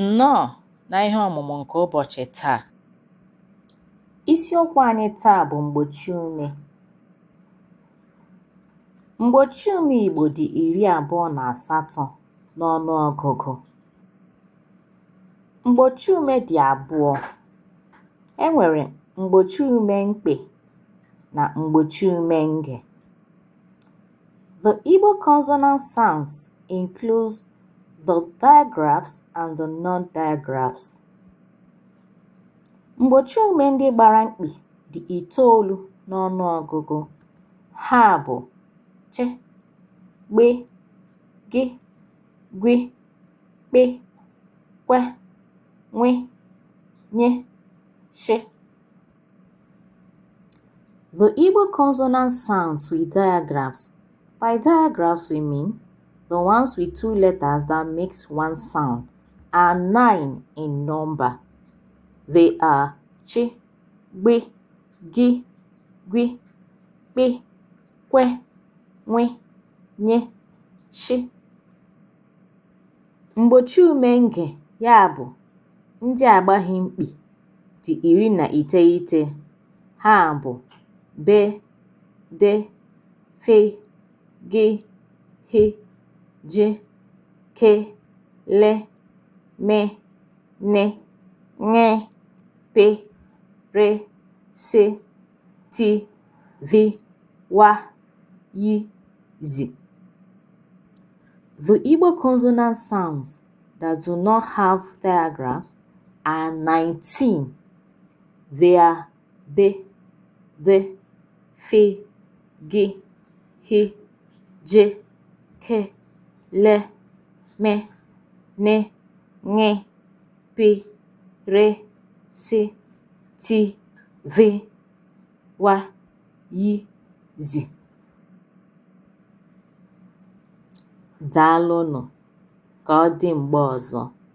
Nnọọ na ihe ọmụmụ nke ụbọchị taa. Isiokwu anyị taa bụ mgbochiume. Mgbochiume Igbo dị 28 n'ọnụọgụgụ. Mgbochiume dị abụọ. E nwere mgbochiume mkpị na mgbochiume nge. The Igbo consonant sounds includes the digraphs and the non-digraphs. Mgbochiume ndị gbara mkpị dị itoolu n'ọnụọgụgụ. Ha bụ ch, gb, g, gw, kp, kw, nw, ny, sh. The Igbo consonant sounds with digraphs. By digraphs we mean the ones with two letters that makes one sound, are nine in number. They are ch, gb, g, gw, kp, kw, nw, ny, sh. Mgbochiume nge, ya bụ, ndị agbaghị mkpị, dị 19. Ha bụ b, d, f, g, h, j, k, l, m, n, ṅ, p, r, s, t, v, w, y, z. The Igbo consonant sounds that do not have digraphs are 19. They are b, d, f, g, h, j, k, l, m, n, ṅ, p, r, s, t, v, w, y, z. Daalụnụ. Ka ọ dị mgbe ọzọ.